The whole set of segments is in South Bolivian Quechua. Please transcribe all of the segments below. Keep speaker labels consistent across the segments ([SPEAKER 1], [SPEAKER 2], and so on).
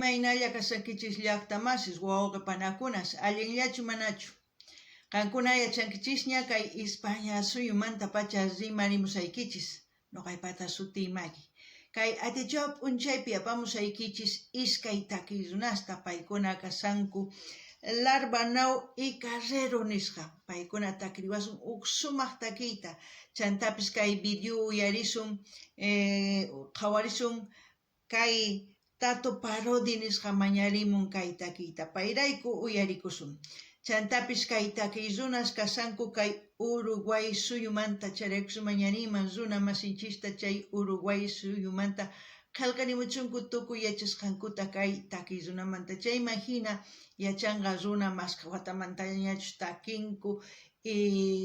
[SPEAKER 1] Imaynalla kashankichis llajta masis, wawqe panakunas, allinllachu manachu? Qankuna yachankichisña kay Ispaña suyumantapacha rimarimusaykichis, noqaypata sutiy Maggie. Kay atichaw p'unchaypi apamusaykichis iskay takiy runasta, paykuna kashanku Larvanau y Carrero nisqa. Paykuna takiriwasun uj sumaj takiyta, chantapis kay video uyarisun, qhawarisun Kay Tato Parodi nisqa mañarimun kay takiyta, payrayku uyarikusun. Chantapis kay takiy runas kashanku kay Uruguay suyumanta, chayraykus mañarinman runa masinchista chay Uruguay suyumanta qhelqarimuchunku tukuy yachasqankuta kay takiy runamanta, chayman jina yachanqa runa mashkha watamantañachus takinku,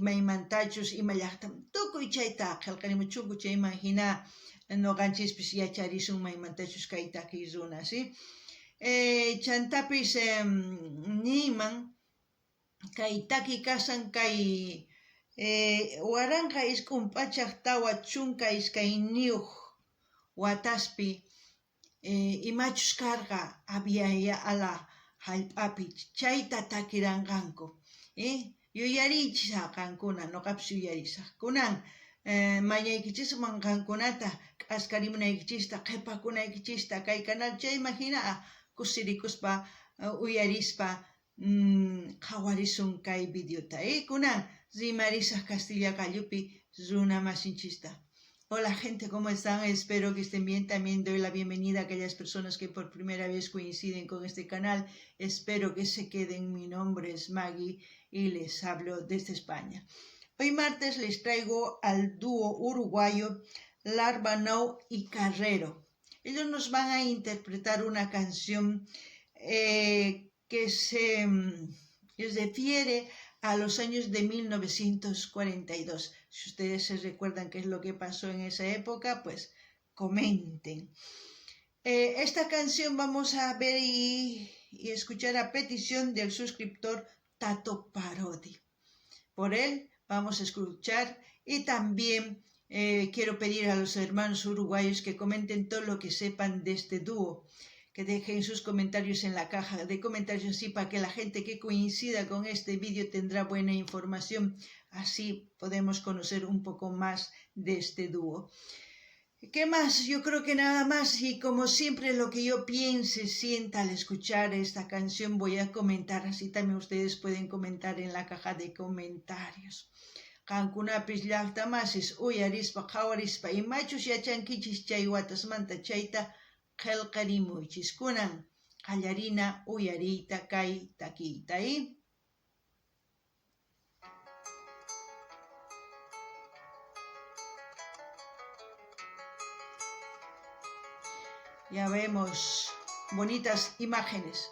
[SPEAKER 1] maymantachus ima llajta, tukuy chayta qhelqarimuchunku, chayman jina noqanchispis yacharisun maymantachus kay takiy runa, sí. Chantapis niyman kay takiy kashan kay 1942 wataspi imachus karqa Abya Yala jallp'api chayta takiranqanku. Yuyariychis qankuna, noqapis yuyarisaj. Kunan mañaykichisman qankunata k'askarimunaykichista, qhepakunaykichista kay canal chayman jina kusirikuspa uyarispa qhawarisun kay videota. Kunan rimarisaj kastilla qallupi runa masinchista. Hola gente, ¿cómo están? Espero que estén bien. También doy la bienvenida a aquellas personas que por primera vez coinciden con este canal. Espero que se queden. Mi nombre es Maggie y les hablo desde España. Hoy martes les traigo al dúo uruguayo Larvanau y Carrero. Ellos nos van a interpretar una canción que se refiere a los años de 1942. Si ustedes se recuerdan qué es lo que pasó en esa época, pues comenten. Esta canción vamos a ver y escuchar a petición del suscriptor Tato Parodi. Por él vamos a escuchar y también quiero pedir a los hermanos uruguayos que comenten todo lo que sepan de este dúo, que dejen sus comentarios en la caja de comentarios así para que la gente que coincida con este vídeo tendrá buena información. Así podemos conocer un poco más de este dúo. ¿Qué más? Yo creo que nada más, y como siempre lo que yo piense, sienta al escuchar esta canción voy a comentar, así también ustedes pueden comentar en la caja de comentarios. Qankunapis llajta masis uyarispa qhawarispa imachus yachankichis chay watasmanta chayta qhelqarimuychis. Kunan qallarina uyariyta kay takiyta. Ya vemos bonitas imágenes.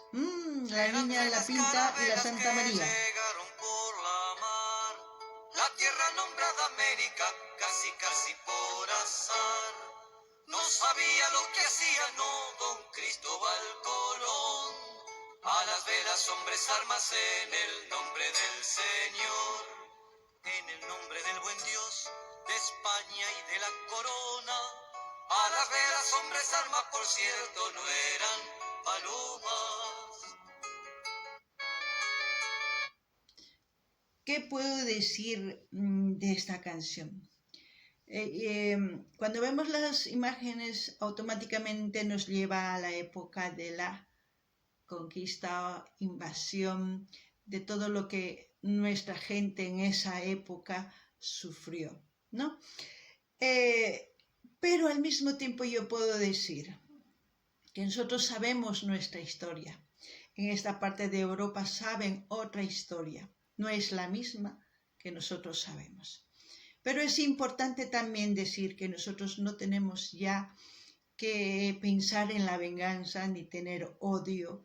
[SPEAKER 1] La niña de la Pinta y la Santa María.
[SPEAKER 2] Llegaron por la mar, la tierra nombrada América, casi casi por azar. No sabía lo que hacía, no, don Cristóbal Colón. A las velas, hombres, armas, en el nombre del Señor, en el nombre del buen Dios, de España y de la corona. A las velas, hombres, armas, por cierto, no eran palomas.
[SPEAKER 1] ¿Qué puedo decir de esta canción? Cuando vemos las imágenes, automáticamente nos lleva a la época de la conquista, invasión, de todo lo que nuestra gente en esa época sufrió, ¿no? Pero al mismo tiempo yo puedo decir que nosotros sabemos nuestra historia. En esta parte de Europa saben otra historia, no es la misma que nosotros sabemos. Pero es importante también decir que nosotros no tenemos ya que pensar en la venganza ni tener odio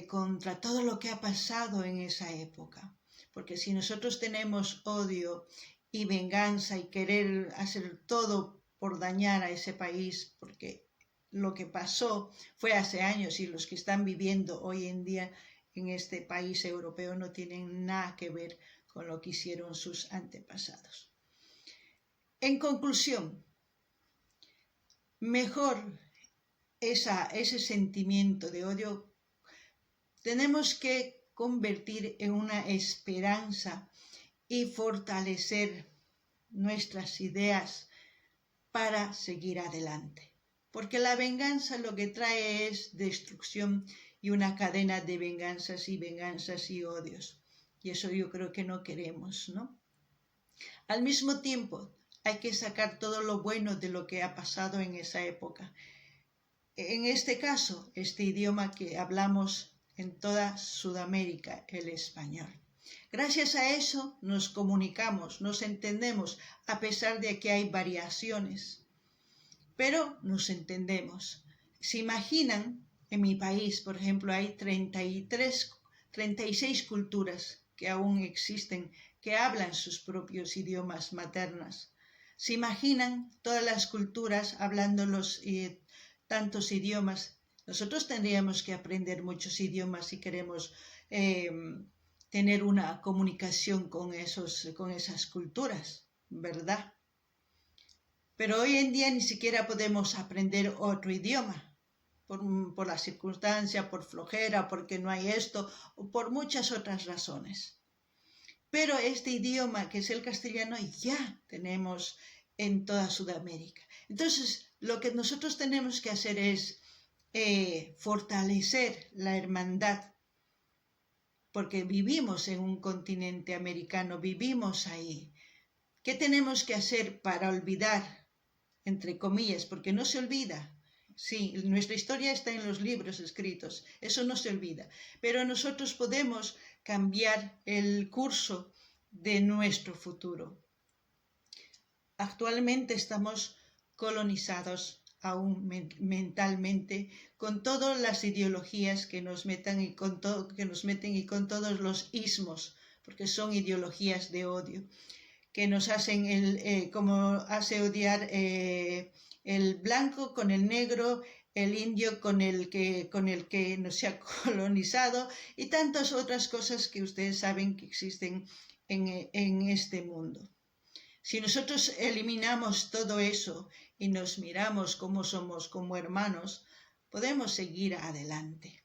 [SPEAKER 1] contra todo lo que ha pasado en esa época. Porque si nosotros tenemos odio y venganza y querer hacer todo por dañar a ese país, porque lo que pasó fue hace años y los que están viviendo hoy en día en este país europeo no tienen nada que ver con lo que hicieron sus antepasados. En conclusión, mejor Esa, ese sentimiento de odio tenemos que convertir en una esperanza y fortalecer nuestras ideas para seguir adelante. Porque la venganza lo que trae es destrucción y una cadena de venganzas y venganzas y odios. Y eso yo creo que no queremos, ¿no? Al mismo tiempo, hay que sacar todo lo bueno de lo que ha pasado en esa época. En este caso, este idioma que hablamos en toda Sudamérica, el español. Gracias a eso nos comunicamos, nos entendemos, a pesar de que hay variaciones, pero nos entendemos. ¿Se imaginan? En mi país, por ejemplo, hay 33, 36 culturas que aún existen, que hablan sus propios idiomas maternas. ¿Se imaginan todas las culturas hablando los tantos idiomas? Nosotros tendríamos que aprender muchos idiomas si queremos tener una comunicación con esas culturas, ¿verdad? Pero hoy en día ni siquiera podemos aprender otro idioma por la circunstancia, por flojera, porque no hay esto, o por muchas otras razones. Pero este idioma, que es el castellano, ya tenemos en toda Sudamérica. Entonces, lo que nosotros tenemos que hacer es fortalecer la hermandad, porque vivimos en un continente americano, vivimos ahí. ¿Qué tenemos que hacer para olvidar, entre comillas, porque no se olvida? Sí, nuestra historia está en los libros escritos, eso no se olvida, pero nosotros podemos cambiar el curso de nuestro futuro. Actualmente estamos colonizados aún mentalmente con todas las ideologías que nos metan y con todo, que nos meten y con todos los ismos, porque son ideologías de odio que nos hacen como hace odiar el blanco con el negro, el indio con el que no se ha colonizado y tantas otras cosas que ustedes saben que existen en este mundo. Si nosotros eliminamos todo eso y nos miramos como somos como hermanos, podemos seguir adelante.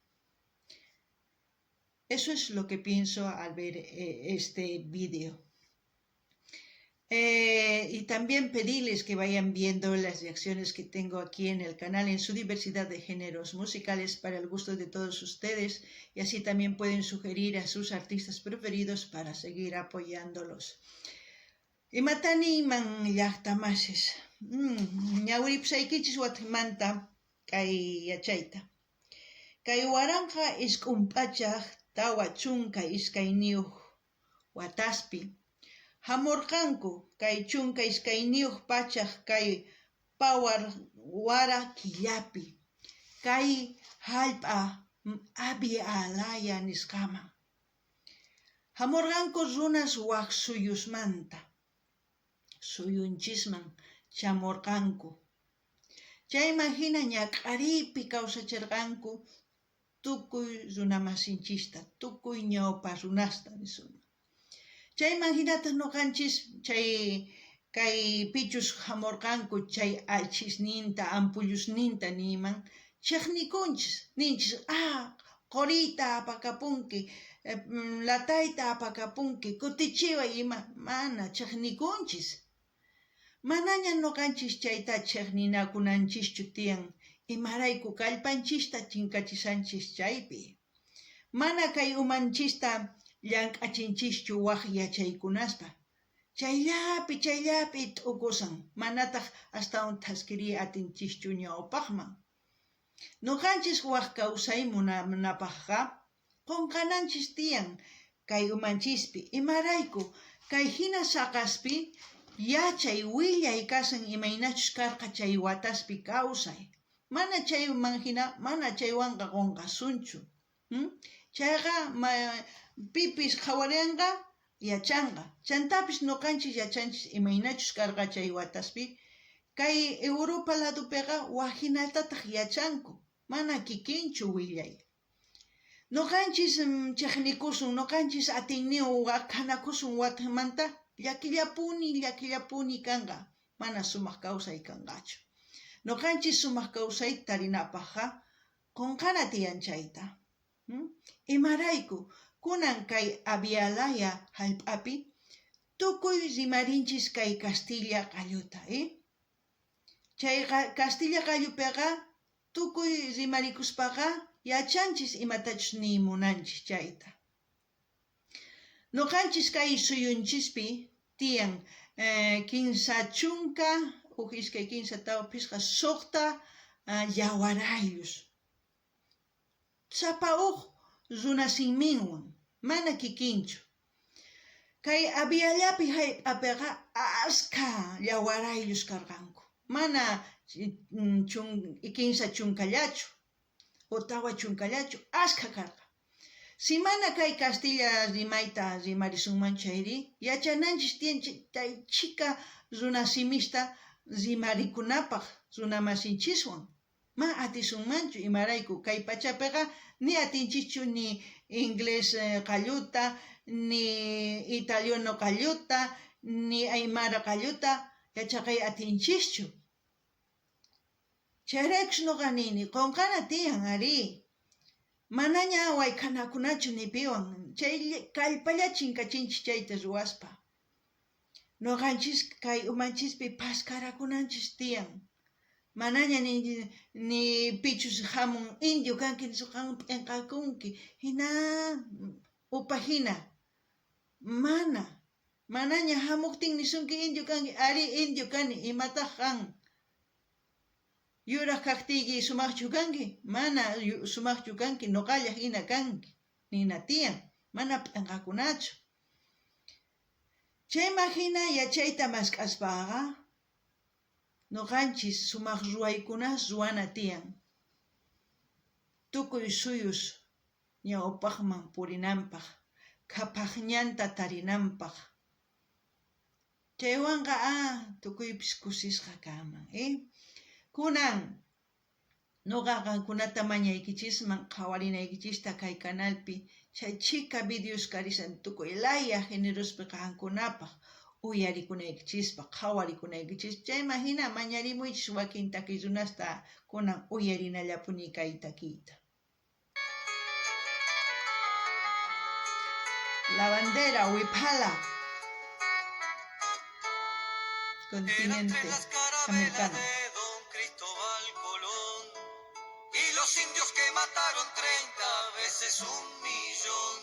[SPEAKER 1] Eso es lo que pienso al ver este vídeo. Y también pedirles que vayan viendo las reacciones que tengo aquí en el canal en su diversidad de géneros musicales para el gusto de todos ustedes, y así también pueden sugerir a sus artistas preferidos para seguir apoyándolos. Imatá niyman llajta masis? Ñawiripusaykichis watejmanta kay yachayta. Kay 1942 wataspi jamorqanku kay 12 pachaj kay pawar wara killapi kay jallp'a Abya Alaya nisqaman. Jamorqanku runas waj suyusmanta, suyunchisman chamorqanku. Chayman jina ñak'ariypi kawsacherqanku tukuy runamasinchista, tukuy ñawpa runasta nisunman. Chayman jinataj noqanchis chay kay pichus jamorqanku chay allchhisninta, ampullusninta niyman, chejnikunchis, ninchis, ah, qoriyta apakapunki, latayta apakapunki, kutichiway ima, mana, chejnikunchis. Manaña noqanchis chayta chejninakunanchischu tiyan, imarayku kallpanchista chinkachishanchis chaypi. Mana kay umanchista llank'achinchischu waj yachaykunaspa. Chayllapi, chayllapi t'ukusan, manataj astawan thaskiriy atinchischu ñawpajman. Noqanchis waj kawsay munanapajqa qonqananchis tiyan kay umanchispi, imarayku kay jina saqaspi yachay willay kasan imaynachus karqa chay wataspi kawsay. Mana chayman jina, mana chaywanqa qonqasunchu. Chayqa pipis qhawarenqa yachanqa. Chantapis noqanchis yachanchis imaynachus karqa chay wataspi. Kay Europa ladopiqa wajinatataj yachanku, mana kikinchu willay. Noqanchis chejnikusun, noqanchis atiyniyuq kanakusun watejmanta, llakillapuni, llakillapuni kanqa, mana sumaq kawsay kanqachu. Noqanchis sumaq kawsayta tarinapajqa qonqana tiyan chayta. Imarayku kunan kay Avialaya hallp'api tukuy rimarinchis kay kastilla qalluta, Chayqa kastilla qallupiqa tukuy rimarikuspaqa yachanchis imatachus niy munanchis chayta. Noqanchis kay suyunchispi tiyan 30, 1, 2, 3, 4, 5, 6 yawaraylus. Sapa uj runasinminwan, mana kikinchu. Kay Avialapi jallp'apeqa askha yawaraylus karqanku, mana 30llachu o 40llachu, askha karqa. Si mana kay kastilla rimayta rimarisunman chayri, yachananchis tiyan chay chhika runasimista rimarikunapaj runamasinchiswan. Ma atisunmanchu, imarayku kay pachapeqa ni atinchischu ni inglés qalluta, ni italiano qalluta, ni aymara qalluta yachaqay atinchischu. Chayraykus noqa nini, qonqana tiyan arí, manaña wayk'anakunachu ni piwan, chay kallpalla chinkachinchis chayta ruwaspa. Noqanchis kay umanchispi phaskarakunanchis tiyan. Manaña ni pichus jamun indio kanki nispa qan p'enqakunki jina upa jina. Mana. Manaña jamojtin nisunki indio kanki, arí indio kani, imataj qan? Yuraj kajtiyki sumajchu kanki? Mana sumajchu kanki, noqalla jina kanki. Nina tiyan, mana p'enqakunachu. Chayman jina yachayta mask'aspaqa noqanchis sumaq ruwaykunas ruwana tiyan. Tukuy suyus ñawpaqman purinanpaq, qhapaq ñanta tarinanpaq. Chaywanqa tukuypis kusisqa kanman. Kunan noqa qankunata mañaykichisman qhawarinaykichista kay canalpi chay chhika videos karishan tukuy laya generospi qankunapaj uyarikunaykichispaj, qhawarikunaykichispaj. Chayman jina mañarimuychis wakin takiy runasta kunan uyarinallapuni kay takiyta. La bandera Wiphala,
[SPEAKER 2] Eran
[SPEAKER 1] continente
[SPEAKER 2] tres las carabelas
[SPEAKER 1] americano.
[SPEAKER 2] de don Cristóbal Colón y los indios que mataron 30 veces 1 millón.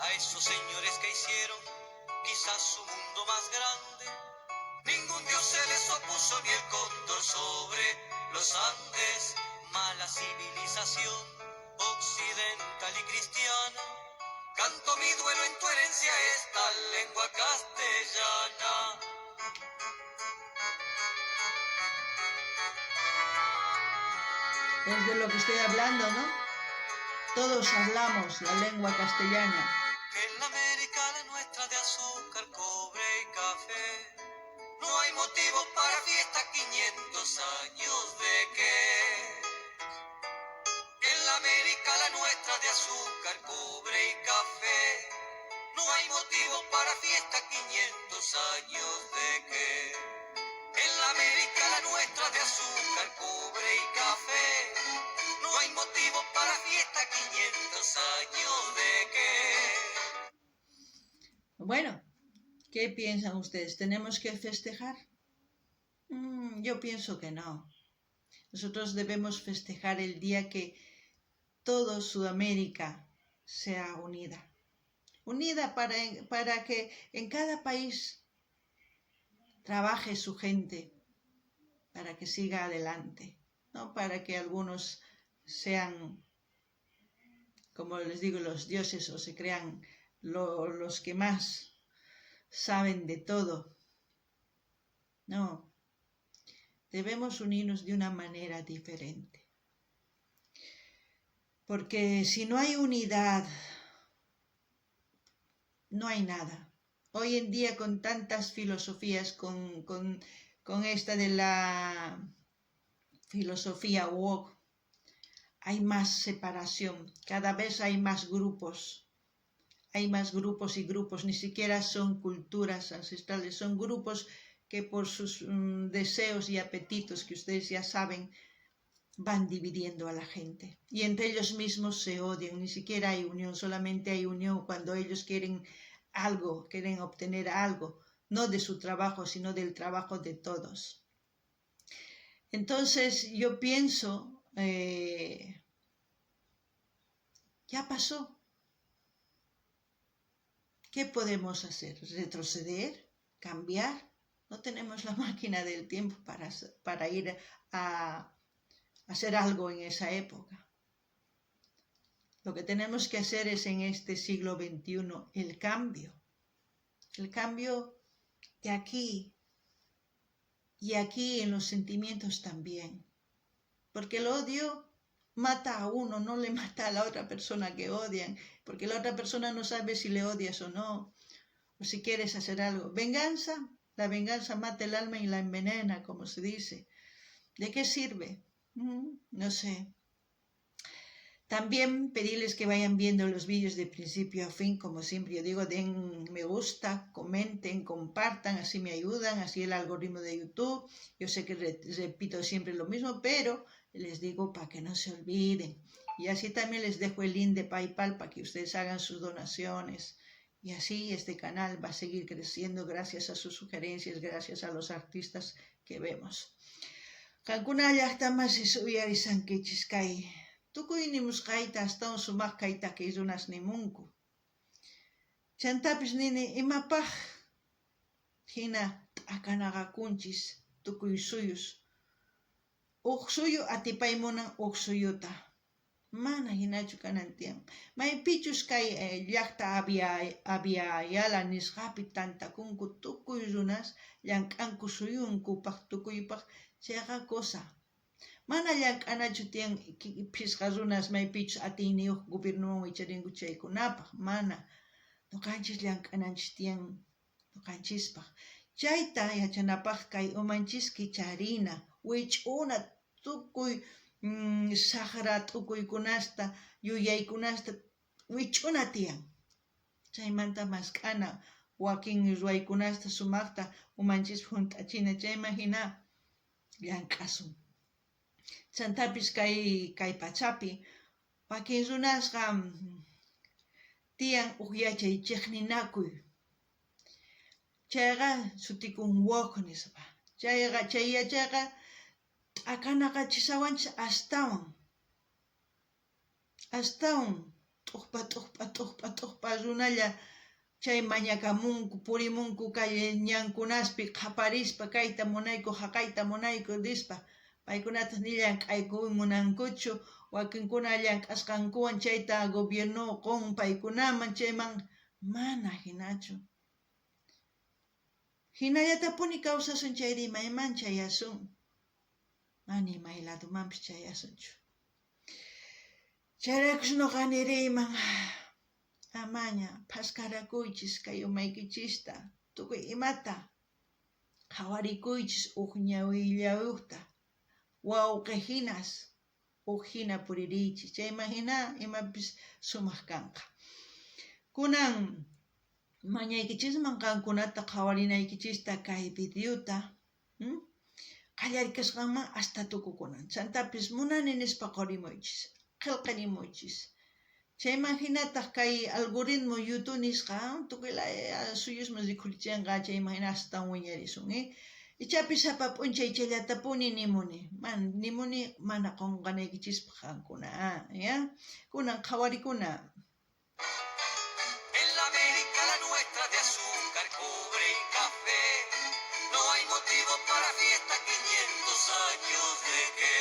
[SPEAKER 2] A esos señores que hicieron quizás su mundo más grande, ningún dios se les opuso ni el cóndor sobre los Andes. Mala civilización occidental y cristiana, canto mi duelo en tu herencia esta lengua castellana.
[SPEAKER 1] Es de lo que estoy hablando, ¿no? Todos hablamos la lengua castellana.
[SPEAKER 2] En la América la nuestra de azúcar, cobre y café. No hay motivo para fiesta, 500 años de qué. En la América la nuestra de azúcar, cobre y café. No hay motivo para fiesta, 500 años de qué. En la América la nuestra de azúcar, cobre y café. No hay motivo para fiesta, 500 años de qué.
[SPEAKER 1] Bueno, ¿qué piensan ustedes? ¿Tenemos que festejar? Yo pienso que no. Nosotros debemos festejar el día que todo Sudamérica sea unida. Unida para que en cada país trabaje su gente, para que siga adelante, no para que algunos sean, como les digo, los dioses o se crean los que más saben de todo. No, debemos unirnos de una manera diferente. Porque si no hay unidad, no hay nada. Hoy en día con tantas filosofías, con esta de la filosofía woke, hay más separación, cada vez hay más grupos. Hay más grupos y grupos, ni siquiera son culturas ancestrales, son grupos Que por sus deseos y apetitos que ustedes ya saben, van dividiendo a la gente. Y entre ellos mismos se odian, ni siquiera hay unión, solamente hay unión cuando ellos quieren algo, quieren obtener algo, no de su trabajo, sino del trabajo de todos. Entonces yo pienso, ya pasó. ¿Qué podemos hacer? ¿Retroceder? ¿Cambiar? No tenemos la máquina del tiempo para ir a hacer algo en esa época. Lo que tenemos que hacer es en este siglo XXI el cambio. El cambio de aquí y aquí en los sentimientos también. Porque el odio mata a uno, no le mata a la otra persona que odian, porque la otra persona no sabe si le odias o no, o si quieres hacer algo. Venganza, la venganza mata el alma y la envenena, como se dice. ¿De qué sirve? No sé. También pedirles que vayan viendo los vídeos de principio a fin, como siempre yo digo, den me gusta, comenten, compartan, así me ayudan, así el algoritmo de YouTube. Yo sé que repito siempre lo mismo, pero les digo para que no se olviden. Y así también les dejo el link de PayPal para que ustedes hagan sus donaciones. Y así este canal va a seguir creciendo gracias a sus sugerencias, gracias a los artistas que vemos. Qankuna llaqtamasis uyarisankichis kay tukuy nimusqayta astawan sumaq kay takiy runas nimunku. Chantapis nini imapaj hina t'akanaqakunchis tukuy suyus. Uj suyu atipay munan uj suyuta. Mana hinachu kanan tiyan. Maypichus kay llaqta Abya Yala nisqapi tantakunku tukuy runas llank'anku suyunkupaq tukuypaq chayqa cosa. Mana llank'anachu tiyan phisqa runas maypichus atiyniyuq gobiernowan wicharinku chaykunapaq, mana. Nuqanchis llank'ananchis tiyan nuqanchispaq. Chayta yachanapaq kay umanchis kicharina, wich'una tukuy saqra t'ukuykunasta, yuyaykunasta wich'una tiyan. Chaymanta mask'ana wakin ruwaykunasta sumaqta umanchispi hunt'achina chayman hina llank'asun. Chantapis kay pachapi wakin runasqa tiyan uj yachay chiqninakuy. Chayqa sutikun woke nispa. Chayqa chay yachayqa t'akanaqachisawanchis astawan. Astawan t'uqpa t'uqpa t'uqpa t'uqpa runalla chay mañakamunku purimunku calle ñankunaspi qhaparispa kayta munayku haqayta munayku nispa. Paykunataq ni llank'ayku munankuchu wakinkuna llank'asqankuwan chayta gobierno qun paykunaman chayman mana hinachu. Hinallatapuni kawsasun chayri mayman chayasun. Mana may ladomanpis chayasunchu. Chayraykus nuqa niriyman amaña phaskarakuychis kay umaykichista tukuy imata qhawarikuychis uj ñawillayuqta wawqi hinas uj hina puririychis chayman hina imapis sumaq kanqa. Kunan mañaykichisman qankunata qhawarinaykichista kay videota qallarikasqanman hasta tukukunan. Chantapis munani nispa qurimuychis, qillqarimuychis. Chayman hinataq kay algoritmo YouTube nisqa tukuy laya suyusman rikhurichinqa chayman hina astawan wiñarisun. Ichapis sapa p'unchay chayllatapuni nimuni. Nimuni mana qunqanaykichispaq qankuna, ya? Kunan qhawarikuna.
[SPEAKER 2] En la América la nuestra de azúcar, cobre y café. No hay motivo para fiesta, 500 años de qué.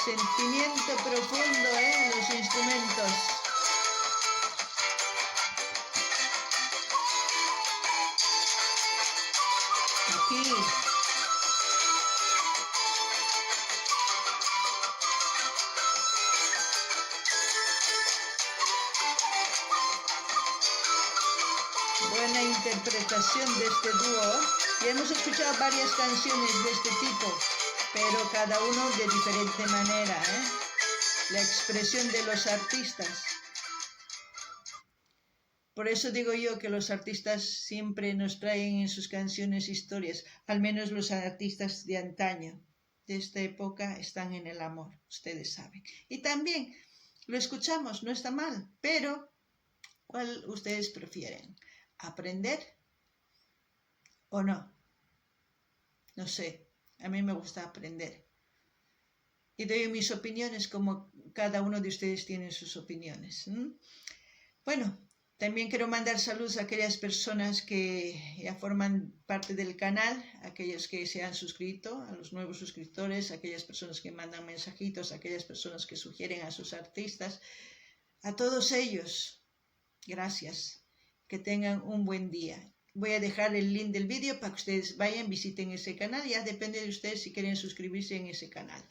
[SPEAKER 1] Sentimiento profundo, ¿eh? Los instrumentos. Aquí. Buena interpretación de este dúo. Ya hemos escuchado varias canciones de este tipo, pero cada uno de diferente manera, ¿eh? La expresión de los artistas. Por eso digo yo que los artistas siempre nos traen en sus canciones historias, al menos los artistas de antaño, de esta época, están en el amor, ustedes saben. Y también lo escuchamos, no está mal, pero ¿cuál ustedes prefieren? ¿Aprender o no? No sé, a mí me gusta aprender. Y doy mis opiniones como cada uno de ustedes tiene sus opiniones. Bueno, también quiero mandar saludos a aquellas personas que ya forman parte del canal, aquellos que se han suscrito, a los nuevos suscriptores, a aquellas personas que mandan mensajitos, a aquellas personas que sugieren a sus artistas. A todos ellos, gracias. Que tengan un buen día. Voy a dejar el link del vídeo para que ustedes vayan, visiten ese canal. Ya depende de ustedes si quieren suscribirse en ese canal.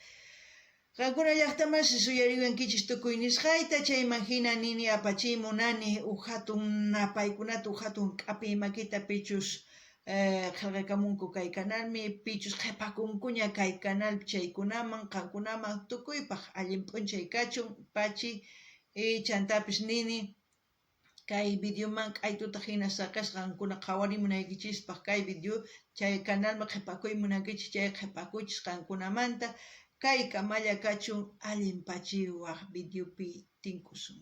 [SPEAKER 1] Qankuna llaqtamasi suyariwankichis tukuy nisqayta, chayman hina nini apachiy munani uj hatun napaykunata, uj hatun k'apiy makita pichus qhelqakamunku kay canalmi, pichus qhepakunkuña kay canal chaykunaman, qankunaman tukuypaj allin p'unchay kachun, pachi, chantapis nini kay videoman k'aytuta hina saqesqa qankuna qhawarimunaykichispaj kay video chay canalman qhepakuy munankichis chay qhepakuychis qankunamanta. Kay kamalla kachun allin pachi waj videopi tinkusun.